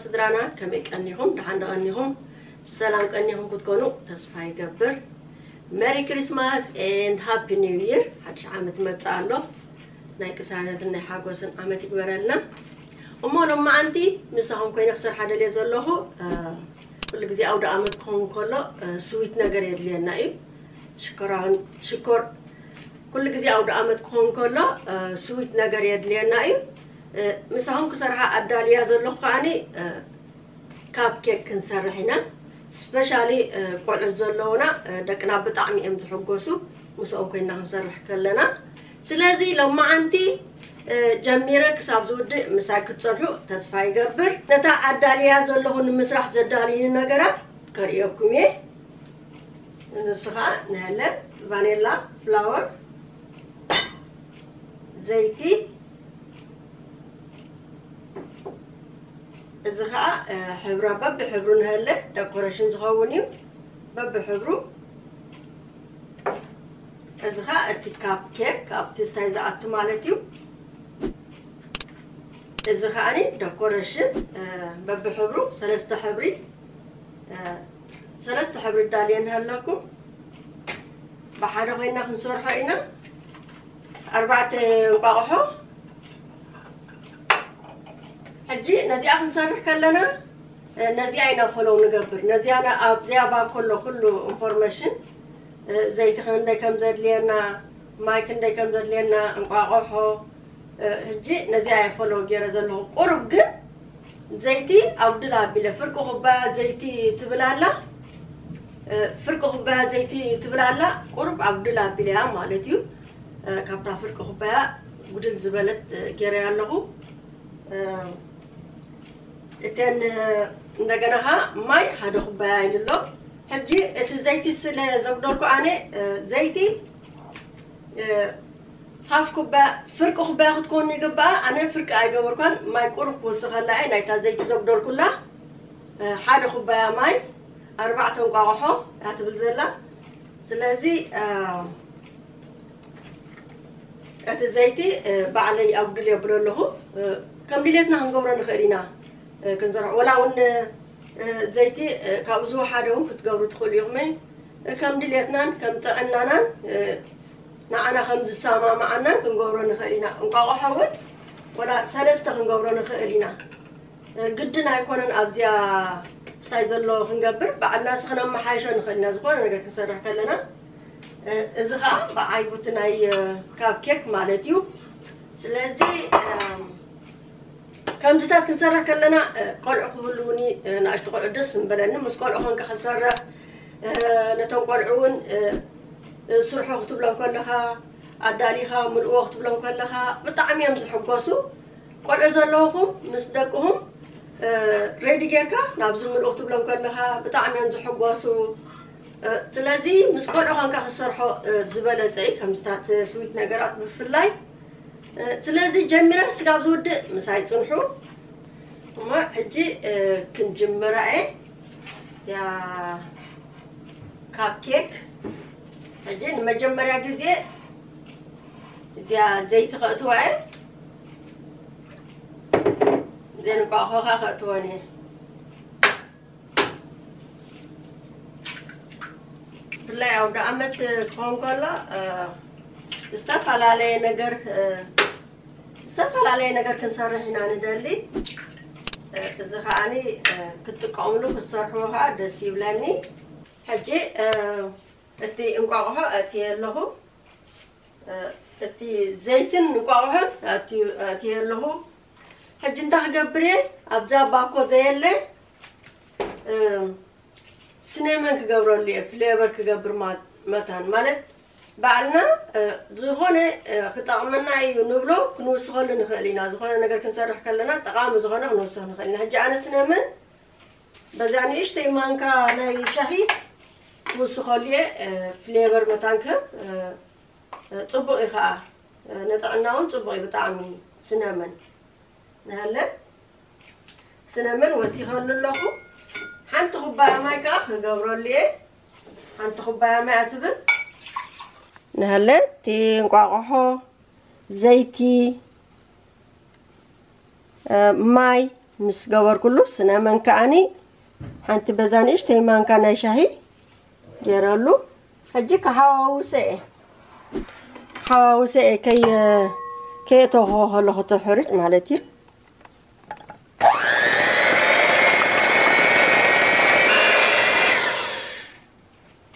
ስድራና ከመይ ቀኒኹም? ደሓን ዶ ቀኒኹም? ሰላም ቀኒኹም ክትኮኑ ተስፋ ይገብር። Merry Christmas and Happy New Year። ሓድሽ ዓመት ይመጽእ ኣሎ። ናይ ቅሳነትን ናይ ሓጎስን ዓመት ይግበረልና። እሞ ሎማዓንቲ ምሳኹም ኮይነ ክሰርሓ ደልየ ዘለኹ፣ እ፣ ኩሉ ግዜ ኣውደ ዓመት ክኸውን ከሎ፣ እ፣ ስዊት ነገር የድልየና እዩ። ሽኮራውን ሽኮር ኩሉ ግዜ ኣውደ ዓመት ክኸውን ከሎ፣ እ፣ ስዊት ነገር የድልየና እዩ። እ፣ ምሳኹም ክሰርሓ ኣዳልያ ዘለኹ ከዓኒ፣ እ፣ ካፕ ኬክ ክንሰርሕ ኢና። ስፔሻሊ፣ እ፣ ቆልዑት ዘለውና፣ እ፣ ደቅና ብጣዕሚ እዮም ዝሕጎሱ ምስኦም ኮይና ክንሰርሕ ከለና። ስለዚ ሎማዓንቲ፣ እ፣ ጀሚረ ክሳብ ዝውድእ ምሳይ ክትጸንሑ ተስፋ ይገብር። ነታ ኣዳልያ ዘለኹ ንምስራሕ ዘዳልዩኒ ነገራት ከርእየኩም እየ። ንሱ ኸዓ ንህለ ቫኔላ ፍላወር፣ ዘይቲ፣ እዚ ኸዓ፣ እ፣ ሕብራ በብሕብሩ ንህለ ደኮሬሽን ዝኸውን እዩ። በብሕብሩ። እዚ ኸዓ እቲ ካፕ ኬክ ኣብቲ ስታይ ዝኣቱ ማለት እዩ። እዚ ኸዓኒ ደኮሬሽን፣ እ፣ በብሕብሩ ሰለስተ ሕብሪ፣ እ፣ ሰለስተ ሕብሪ ዳልየ ንሃለኩም። ብሓደ ኮይና ክንሰርሖ ኢና። ኣርባዕተ እንቋቑሖ። ሕጂ ነዚኣ ክንሰርሕ ከለና፣ እ፣ ነዚኣ ኢና ፎሎው ንገብር። ነዚኣ ና-፣ ኣብዚኣ ባኮ ኣሎ ኩሉ ኢንፎርሜሽን፣ እ፣ ዘይቲ ክንደይ ከም ዘድልየና፣ ማይ ክንደይ ከም ዘድልየና፣ እንቋቑሖ፣ እ፣ ሕጂ ነዚኣ እየ ፎሎው ገይረ ዘለኹ። ቁሩብ ግን ዘይቲ ኣጉድል ኣቢለ፣ ፍርቂ ኩባያ ዘይቲ ትብል ኣላ። እ፣ ፍርቂ ኩባያ ዘይቲ ትብል ኣላ። ቁሩብ ኣጉድል ኣቢለያ ማለት እዩ። እ፣ ካብታ ፍርቂ ኩባያ ጉድል ዝበለት፣ እ፣ ገይረያ ኣለኹ። እ፣ እተን፣ እ፣ እንደገና ኸዓ ማይ ሓደ ኩባያ ኢሉ ኣሎ። ሕጂ እቲ ዘይቲ ስለ ዘጉደልኩ ኣነ፣ እ፣ ዘይቲ፣ እ፣ ሃፍ ኩባያ፣ ፍርቂ ኩባያ ክትኮን ይግባኣ። ኣነ ፍርቂ ኣይገበርኳን፣ ማይ ቁሩብ ክውስኸላ እየ ናይታ ዘይቲ ዘጉደልኩላ። እ፣ ሓደ ኩባያ ማይ፣ ኣርባዕተ እንቋቑሖ እያ ትብል ዘላ። ስለዚ፣ እ፣ እቲ ዘይቲ፣ እ፣ ባዕለይ ኣጉድል የብሎ ኣለኹ። እ፣ ከም ድሌትና ክንገብሮ ንኽእል ኢና። እ፣ ክንዘርዖ፣ ወላ እውን፣ እ፣ ዘይቲ፣ እ፣ ካብኡ ዝወሓደ እውን ክትገብሩ ትኽእሉ ኢኹም። እ፣ ከም ድሌትናን ከም ጥዕናናን፣ እ፣ ንዓና ከም ዝሰማማዓናን ክንገብሮ ንኽእል ኢና። እንቋቑሖ እውን ወላ ሰለስተ ክንገብሮ ንኽእል ኢና። እ፣ ግድን ኣይኮነን ኣብዚኣ ስታይ ዘሎ ክንገብር፣ ባዕልና ሲ ክነመሓይሾ ንኽእል ኢና። ዝኾነ ነገር ክንሰርሕ ከለና፣ እ፣ እዚ ኸዓ ብዓይቡ እቲ ናይ፣ እ፣ ካፕ ኬክ ማለት እዩ። ስለዚ፣ እ፣ ከምዚታት ክንሰርሕ ከለና፣ እ፣ ቆልዑ ክህልውኒ፣ እ፣ ንኣሽቱ ቆልዑ ደስ ምበለኒ። ምስ ቆልዑ ኮንካ ክንሰርሕ፣ እ፣ ነቶም ቆልዑ እውን፣ እ፣ እ፣ ስርሑ ክትብሎም ከለኻ፣ ኣዳሊኻ ምልእዎ ክትብሎም ከለኻ፣ ብጣዕሚ እዮም ዝሕጎሱ። ቆልዑ ዘለውኹም ምስ ደቅኹም፣ እ፣ ሬዲ ጌርካ ናብዚ ምልኡ ክትብሎም ከለኻ፣ ብጣዕሚ እዮም ዝሕጎሱ። እ፣ ስለዚ ምስ ቆልዑ ኮንካ ክትሰርሖ፣ እ፣ ዝበለጸ እዩ፣ ከምዚታት ስዊት ነገራት ብፍላይ። እ፣ ስለዚ ጀሚረ ክስጋብ ዝውድእ ምሳይ ጽንሑ። እሞ ሕጂ፣ እ፣ ክንጅምራ እየ። ያ ካፕ ኬክ። ሕጂ ንመጀመርያ ግዜ እዚኣ ዘይቲ ከእትዋ እየ። ዘን እንቋቑሖ ከኣ ከእትወን እየ። ብፍላይ ኣውደ ዓመት ክኸውን ከሎ፣ እ፣ ዝተፈላለየ ነገር፣ እ፣ ዝተፈላለየ ነገር ክንሰርሕ ኢና ንደሊ። እ፣ እዚ ከዓኒ፣ እ፣ ክትጥቀምሉ ክትሰርሕዎ ከኣ ደስ ይብለኒ። ሕጂ፣ እ፣ እቲ እንቋቑሖ ኣእትየ ኣለኹ። እ፣ እቲ ዘይትን እንቋቑሖን ኣእትዩ-፣ ኣእትየ ኣለኹ። ሕጂ እንታይ ክገብር እየ? ኣብዛ ባኮ ዘየለ፣ እ፣ ስኔመን ክገብረሉ እየ፣ ፍሌቨር ክገብር ማ-፣ መታን ማለት ባዕልና፣ እ፣ ዝኾነ፣ እ፣ ክጠቕመና እዩ ንብሎ ክንውስኸሉ ንኽእል ኢና። ዝኾነ ነገር ክንሰርሕ ከለና ጠቓሚ ዝኾነ ክንውስኽ ንኽእል ኢና። ሕጂ ኣነ ስኔመን በዛ ንእሽተይ ማንካ ናይ ሻሂ ክውስኸሉ እየ፣ እ፣ ፍሌቨር መታን ክህብ፣ እ፣ እ፣ ጽቡቕ እዩ ኸኣ፣ እ፣ ንጥዕና እውን ጽቡቕ እዩ ብጣዕሚ ስነመን። ንሃለ ስነመን ወሲኸሉ ኣለኹ። ሓንቲ ኩባያ ማይ ከኣ ክገብረሉ እየ። ሓንቲ ኩባያ ማይ እያ ትብል። ንሃለ እቲ እንቋቑሖ፣ ዘይቲ፣ እ፣ ማይ፣ ምስ ገበርኩሉ ስነ መን ከዓኒ ሓንቲ በዛ ንእሽተይ ማንካ ናይ ሻሂ ገይረሉ። ሕጂ ከሓዋውሰ እየ። ከሓዋውሰ እየ ከየ-፣ ከየእተኹ ከለኹ እቲ ሕሩጭ ማለት እዩ።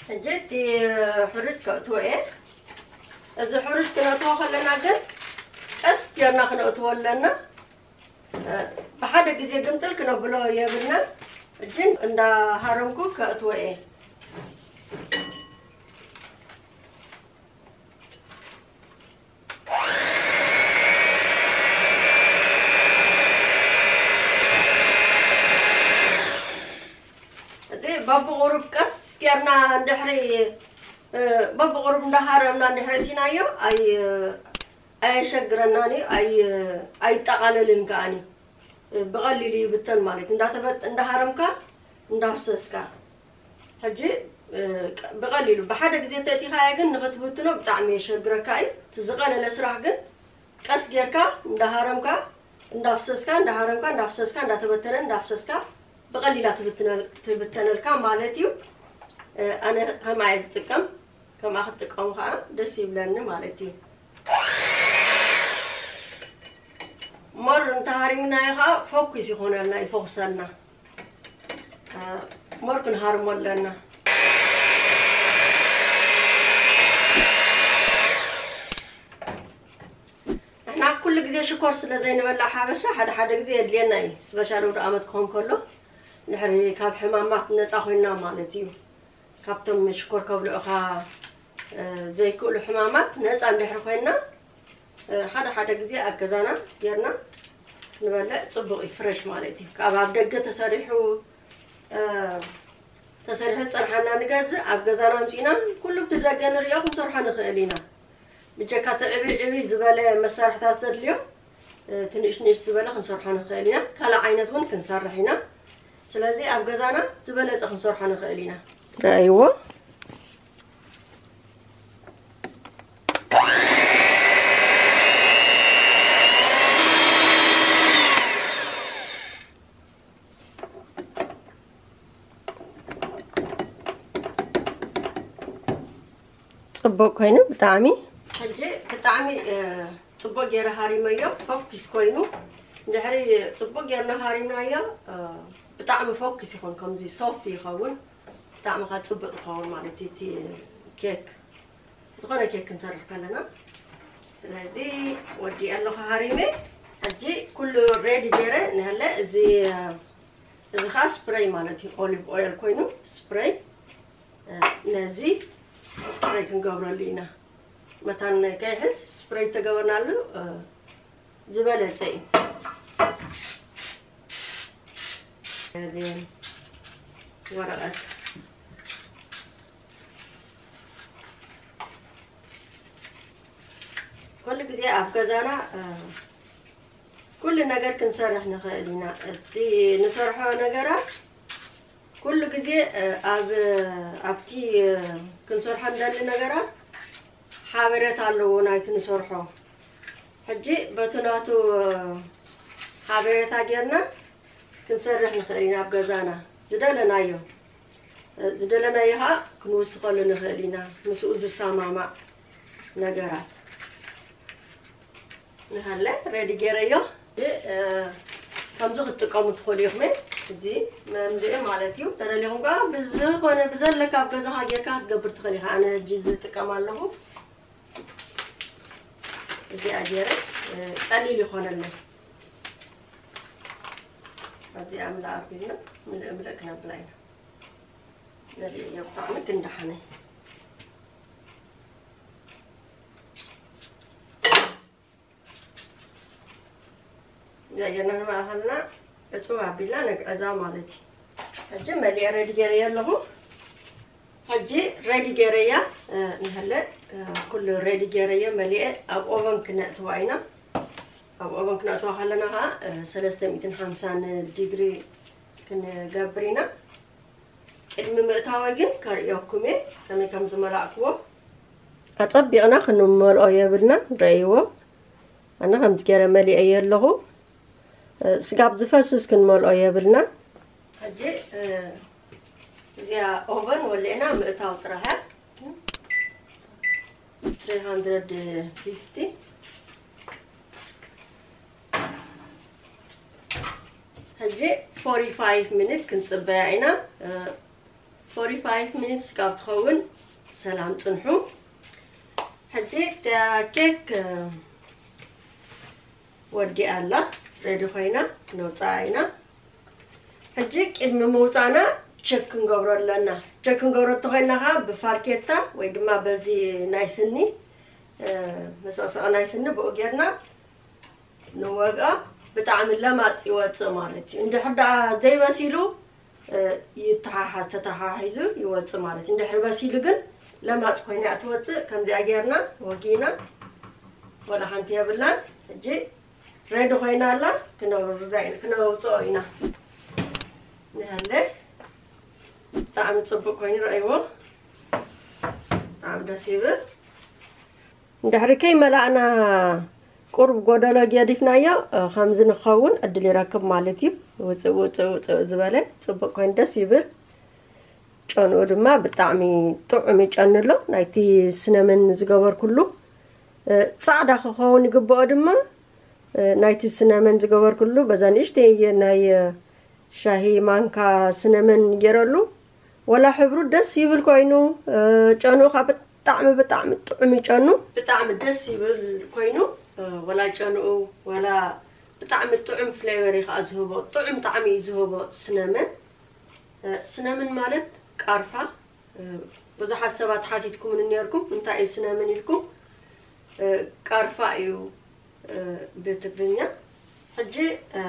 ሕጂ እቲ ሕሩጭ ከእትዎ እየ። እዚ ሕሩጭ ክነእትዎ ከለና ግን ቀስ ጌርና ክነእትዎ ኣለና። ብሓደ ግዜ ግምጥል ክነብሎ የብልና። ሕጂ እንዳሃረምኩ ከእትዎ እየ። እዚ በብቑሩብ ቀስ ጌርና እንድሕሪ፣ እ፣ በብቑሩብ እንዳሃረምና እንድሕሪ እቲናዮ ኣይ-፣ ኣየሸግረናን እዩ፣ ኣይ-፣ ኣይጠቓለልን ከኣኒ። እ፣ ብቐሊሉ ይብተን ማለት እዩ። እንዳተበጥ-፣ እንዳሃረምካ እንዳፍሰስካ። ሕጂ፣ እ፣ ቀ-፣ ብቐሊሉ ብሓደ ግዜ ተእቲኻዮ ግን ንኽትብትኖ ብጣዕሚ የሸግረካ እዩ። እቲ ዝቐለለ ስራሕ ግን ቀስ ጌርካ እንዳሃረምካ እንዳፍሰስካ፣ እንዳሃረምካ እንዳፍሰስካ፣ እንዳተበተነ እንዳፍሰስካ ብቐሊላ ትብትነል-፣ ትብተነልካ ማለት እዩ። እ፣ ኣነ ከምኣ እየ ዝጥቀም። ከምኣ ክትጥቀሙ ከዓ ደስ ይብለኒ ማለት እዩ። ሞር እንተሃሪምናዮ ከዓ ፎኩስ ይኾነልና፣ ይፎኩሰልና። እ፣ ሞር ክንሃርሞ ኣለና። ንሕና ኩሉ ግዜ ሽኮር ስለ ዘይንበልዕ ሓበሻ ሓደ ሓደ ግዜ የድልየና እዩ። ስፔሻሊ ወደ ዓመት ክኾን ከሎ ድሕሪ ካብ ሕማማት ነፃ ኮይና ማለት እዩ። ካብቶም ሽኮር ከብልዑኻ፣ እ፣ ዘይክእሉ ሕማማት ነፃ እንድሕር ኮይና፣ እ፣ ሓደ ሓደ ግዜ ኣብ ገዛና ጌርና ክንበልዕ ፅቡቕ እዩ። ፍሬሽ ማለት እዩ። ካብ ኣብ ደገ ተሰሪሑ፣ እ፣ ተሰሪሑ ዝፀንሓና ንገዝእ፣ ኣብ ገዛና ኣምፂእና ኩሉ ብቲ ደገ ንሪኦ ክንሰርሖ ንኽእል ኢና። ብጀካ እቲ ዕብይ ዕብይ ዝበለ መሳርሕታት ዘድልዮ፣ እ፣ እቲ ንእሽ ንእሽ ዝበለ ክንሰርሖ ንኽእል ኢና። ካልእ ዓይነት እውን ክንሰርሕ ኢና። ስለዚ ኣብ ገዛና ዝበለጸ ክንሰርሖ ንኽእል ኢና። ረኣይዎ። ጽቡቕ ኮይኑ ብጣዕሚ። ሕጂ ብጣዕሚ፣ እ፣ ጽቡቕ ገይረ ሃሪመዮ፣ ፎኪስ ኮይኑ። እንድሕሪ ጽቡቕ ጌርና ሃሪምናዮ፣ እ፣ ብጣዕሚ ፎኪስ ይኾን፣ ከምዚ ሶፍት ይኸውን። ብጣዕሚ ከኣ ጽቡቕ ይኸውን ማለት እዩ እቲ ኬክ። ዝኾነ ኬክ ክንሰርሕ ከለና። ስለዚ ወዲኤ ኣለኹ ሃሪመ። ሕጂ ኩሉ ሬዲ ገይረ ንሀለ እዚ፣ እዚ ኸኣ ስፕሬይ ማለት እዩ። ኦሊቭ ኦይል ኮይኑ ስፕሬይ፣ ነዚ ስፕሬይ ክንገብረሉ ኢና። መታን ከይሕዝ ስፕሬይ ተገበርናሉ፣ እ፣ ዝበለጸ እዩ። እዚ ወረቐት ኩሉ ግዜ ኣብ ገዛና፣ እ፣ ኩሉ ነገር ክንሰርሕ ንኽእል ኢና። እቲ ንሰርሖ ነገራት ኩሉ ግዜ፣ እ፣ ኣብ፣ ኣብቲ፣ እ፣ ክንሰርሖ እንደሊ ነገራት ሓበሬታ ኣለዎ ናይቲ ንሰርሖ። ሕጂ በቲ ናቱ፣ እ፣ ሓበሬታ ጌርና ክንሰርሕ ንኽእል ኢና ኣብ ገዛና ዝደለናዮ። እ፣ ዝደለናዮ ኸኣ ክንውስኸሉ ንኽእል ኢና፣ ምስኡ ዝሰማማዕ ነገራት። ንሃለ ሬዲ ገይረዮ። እ፣ ከምዚ ክትጥቀሙ ትኽእሉ ኢኹም። እዚ መምልኢ ማለት እዩ። ተደሊኹም ከኣ ብዝኾነ ብዘለካ ኣብ ገዛኻ ጌርካ ክትገብር ትኽእል ኢኻ። ኣነ ሕጂ ዝጥቀም ኣለኹ። እዚኣ ገይረ፣ እ፣ ቀሊል ይኾነለይ። እዚኣ ምልእ ኣቢልና ምልእ ምልእ ክነብላ ኢና። መሊእዮ ብጣዕሚ ክንደሓነ። ገይርና ንማእኸልና ዕፅው ኣቢልና ነግዕዛ ማለት እዩ። ሕጂ መሊአ ሬዲ ገይረዮ ኣለኹ። ሕጂ ሬዲ ገይረያ፣ እ፣ ንሀለ፣ እ፣ ኩሉ ሬዲ ገይረዮ መሊአ ኣብ ኦቨን ክነእትዋ ኢና። ኣብ ኦቨን ክነእትዋ ከለና ኸዓ፣ እ፣ ሰለስተ ሚእትን ሓምሳን ዲግሪ ክንገብር ኢና። ቅድሚ ምእታወይ ግን ከርእየኩም እየ ከመይ ከም ዝመላእክዎ። ኣጸቢቕና ክንመልኦ የብልና። ረእይዎ። ኣነ ከምዚ ገይረ መሊአዮ ኣለኹ። ስጋብ ዝፈስስ ክንመልኦ የብልና። ሕጂ እዚኣ ኦቨን ወሊዕና ምእታው ጥራሓ። Three hundred fifty። ሕጂ forty five minutes ክንጽበያ ኢና። Forty five minutes ካብ ትኸውን ሰላም ጽንሑ። ሕጂ ኬክ ወዲኣ ኣላ፣ ሬዲ ኮይና ነውፅኣ ኢና። ሕጂ ቅድሚ ምውፃእና ቸክ ክንገብሮ ኣለና። ቸክ ክንገብሮ እንተኮይና ከዓ ብፋርኬታ ወይ ድማ በዚ ናይ ስኒ መሰቕሰቕ ናይ ስኒ ብኡ ጌርና ንወግኣ። ብጣዕሚ ለማፅ ይወፅእ ማለት እዩ። እንድሕር ደኣ ዘይበሲሉ ይተሓሓዝ፣ ተተሓሒዙ ይወፅእ ማለት እዩ። እንድሕር በሲሉ ግን ለማፅ ኮይና እያ ትወፅእ። ከምዚኣ ጌርና ወጊና ወላ ሓንቲ የብላን። ሕጂ ሬዲ ኮይና ኣላ፣ ክነውርዳ ኢና፣ ክነውፅኦ ኢና። ንሃለ ብጣዕሚ ፅቡቅ ኮይኑ ረእይዎ፣ ብጣዕሚ ደስ ይብል። እንድሕሪ ከይመላእና ቁሩብ ጎደሎ ገዲፍናዮ፣ እ፣ ከምዚ ንኸውን ዕድል ይረክብ ማለት እዩ። ውፅእ ውፅእ ውፅእ ዝበለ ፅቡቅ ኮይኑ ደስ ይብል። ጨንኡ ድማ ብጣዕሚ ጥዑም እዩ ጨኑ ኣሎ። ናይቲ ስነመን ዝገበርኩሉ፣ እ፣ ፃዕዳ ክኸውን ይግብኦ ድማ፣ እ፣ ናይቲ ስነመን ዝገበርኩሉ በዛ ንእሽተይ ናይ፣ እ፣ ሻሂ ማንካ ስነመን ገይረሉ። ወላ ሕብሩ ደስ ይብል ኮይኑ፣ እ፣ ጨንኡ ከዓ ብጣዕሚ ብጣዕሚ ጥዑም እዩ ጨኑ። ብጣዕሚ ደስ ይብል ኮይኑ፣ እ፣ ወላ ጨንኡ ወላ ብጣዕሚ ጥዑም ፍሌቨር እዩ ከዓ ዝህቦ። ጥዑም ጣዕሚ እዩ ዝህቦ ስነመን። እ፣ ስነመን ማለት ቃርፋ። እ፣ ብዙሓት ሰባት ሓቲትኩምኒ ነርኩም፣ እንታይ እዩ ስነመን ኢልኩም። እ፣ ቃርፋ እዩ፣ እ፣ ብትግርኛ። ሕጂ፣ እ፣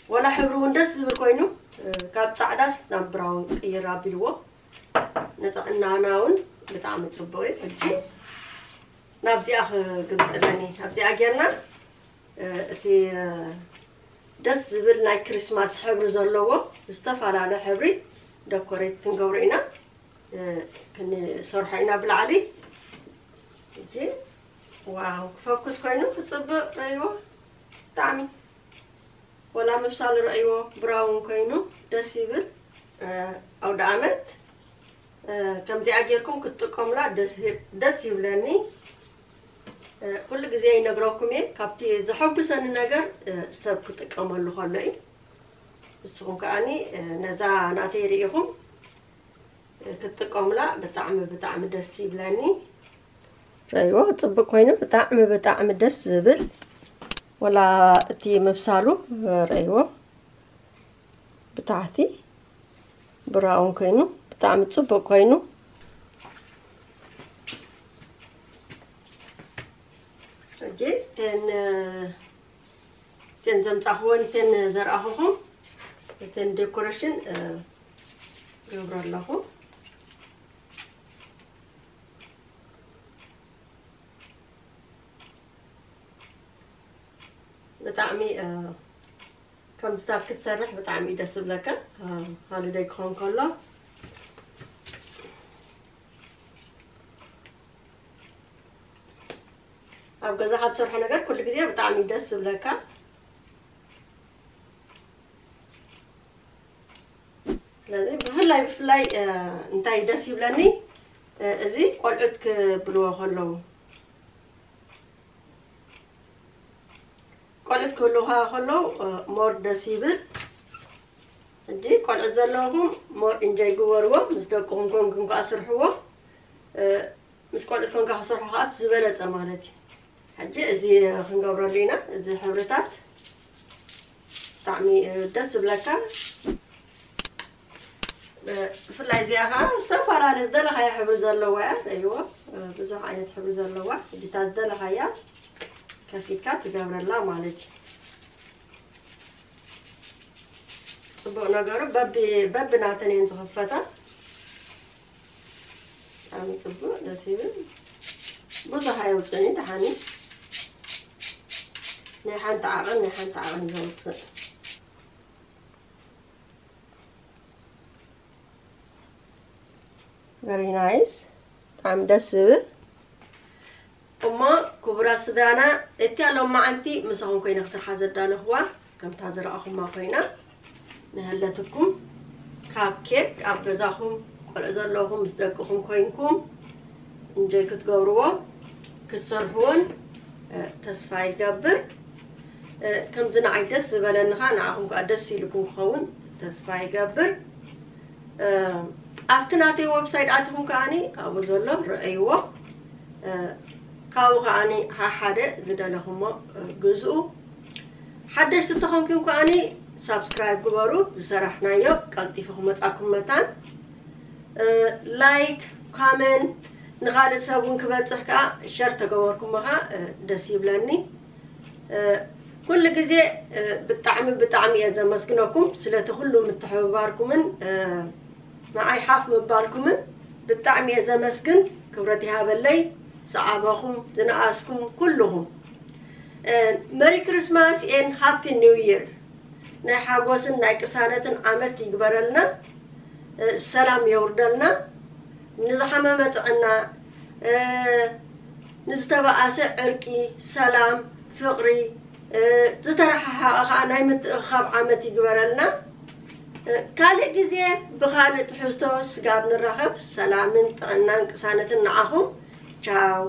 ወላ ሕብሩ እውን ደስ ዝብል ኮይኑ፣ እ፣ ካብ ፃዕዳስ ናብ ብራውን ቅይር ኣቢልዎ። ንጥዕናና እውን ብጣዕሚ ፅቡቅ እዩ። ሕጂ ናብዚኣ ክግምጥለኒ፣ ኣብዚኣ ጌርና፣ እ፣ እቲ፣ እ፣ ደስ ዝብል ናይ ክሪስማስ ሕብሪ ዘለዎ ዝተፈላለየ ሕብሪ ደኮሬት ክንገብሮ ኢና። እ፣ ክንሰርሖ ኢና ብላዕሊ። ሕጂ ዋው፣ ክፈኩስ ኮይኑ ክጽብቕ ረይዎ ብጣዕሚ። ወላ ምብሳል ረእይዎ ብራውን ኮይኑ ደስ ይብል። እ፣ ኣውደ ኣመት፣ እ፣ ከምዚኣ ጌርኩም ክትጥቀሙላ ደስ ሂብ-፣ ደስ ይብለኒ። እ፣ ኩሉ ግዜ ይነግረኩም እየ፣ ካብቲ ዘሐጉሰኒ ነገር፣ እ፣ ሰብ ክጥቀመሉ ከሎ እዩ። ንስኹም ከኣኒ፣ እ፣ ነዛ ናተይ ርኢኹም፣ እ፣ ክትጥቀሙላ ብጣዕሚ፣ ብጣዕሚ ደስ ይብለኒ። ረእይዎ፣ ጽቡቅ ኮይኑ ብጣዕሚ፣ ብጣዕሚ ደስ ዝብል። ወላ እቲ ምብሳሉ ረእይዎ፣ ብታሕቲ ብራውን ኮይኑ ብጣዕሚ ጽቡቅ ኮይኑ። ሕጂ እተን፣ እተን ዘምጻኽወን፣ እተን ዘርኣኹኹም፣ እተን ዴኮሬሽን፣ እ፣ ገብሮ ኣለኹ። ብጣዕሚ፣ እ፣ ከምዚታት ክትሰርሕ ብጣዕሚ እዩ ደስ ዝብለካ። እ፣ ሃሊደይ ክኾን ከሎ፣ ኣብ ገዛኻ ትሰርሖ ነገር ኩሉ ግዜ ብጣዕሚ እዩ ደስ ዝብለካ። ስለዚ ብፍላይ፣ ብፍላይ፣ እ፣ እንታይ ደስ ይብለኒ፣ እ፣ እዚ ቆልዑት ክብልዎ ከለዉ፣ ቆልዑት ክህልዉኻ ከለዉ፣ እ፣ ሞር ደስ ይብል። ሕጂ ቆልዑት ዘለውኹም ሞር ኢንጆይ ግበርዎ፣ ምስ ደቅኹም ኮንኩም ከኣ ስርሕዎ። እ፣ ምስ ቆልዑት ኮንካ ክሰርሖ ከኣ እቲ ዝበለጸ ማለት እዩ። ሕጂ እዚ ክንገብረሉ ኢና፣ እዚ ሕብርታት ብጣዕሚ፣ እ፣ ደስ ዝብለካ። እ፣ ብፍላይ እዚኣ ከኣ ዝተፈላለየ ዝደለኻዮ ሕብሪ ዘለዋ እያ፣ ረእይዎ። እ፣ ብዙሕ ዓይነት ሕብሪ ዘለዋ፣ ሕጂ እታ ዝደለኻያ ከፊትካ ትገብረላ ማለት እዩ። ጽቡቕ ነገሩ በቢ፣ በቢ ናተን እየን ዝኽፈታ። ብጣዕሚ ጽቡቕ፣ ደስ ይብል። ብዙሕ ኣየውጽእን እዩ፣ ደሓን እዩ። ናይ ሓንቲ ዓቐን፣ ናይ ሓንቲ ዓቐን እዩ ዘውጽእ። Very nice። ብጣዕሚ ደስ ዝብል። እሞ ክቡራት ስድራና፣ እቲኣ ሎማዓንቲ ምሳኹም ኮይነ ክሰርሓ ዘዳለኽዋ፣ ከምታ ዝረኣኹማ ኮይና ንሃለትኩም ካፕ ኬክ ኣብ ገዛኹም ቆልዑ ዘለኹም ምስ ደቅኹም ኮይንኩም እንጆይ ክትገብርዎ ክትሰርሕዎን ተስፋ ይገብር። ከምዚ ንዓይ ደስ ዝበለኒ ኸኣ ንዓኹም ከኣ ደስ ኢልኩም ክኸውን ተስፋ ይገብር። ኣብቲ ናተይ ዌብሳይት ኣትኹም ከኣኒ ኣብኡ ዘሎ ረኣይዎ። ካብኡ ከኣኒ ሓሓደ ዝደለኹሞ ግዝኡ። ሓደሽቲ እንተኾንኩም ከኣኒ ሳብስክራይብ ግበሩ። ዝሰራሕናዮ ቀልጢፉ ክመጻኩም መታን ላይክ፣ ኮመንት ንኻልእ ሰብ እውን ክበጽሕ ከኣ ሸር ተገበርኩሞ ከኣ ደስ ይብለኒ። ኩሉ ግዜ ብጣዕሚ ብጣዕሚ እየ ዘመስግነኩም ስለቲ ኩሉ ምትሕብባርኩምን ንዓይ ሓፍ ምባልኩምን ብጣዕሚ እየ ዘመስግን። ክብረት ይሃበለይ ዝዓበኹም ዝነኣስኩም ኩልኹም። መሪ ክርስማስ ኤን ሃፒ ኒው ይር። ናይ ሓጎስን ናይ ቅሳነትን ዓመት ይግበረልና። ሰላም የውርደልና። ንዝሓመመ ጥዕና፣ ንዝተባኣሰ ዕርቂ፣ ሰላም፣ ፍቕሪ፣ ዝተረሓሓቐ ከዓ ናይ ምትእኻብ ዓመት ይግበረልና። ካልእ ግዜ ብኻልእ ትሕዝቶ ስጋብ ንራኸብ ሰላምን ጥዕናን ቅሳነትን ንዓኹም። ቻው።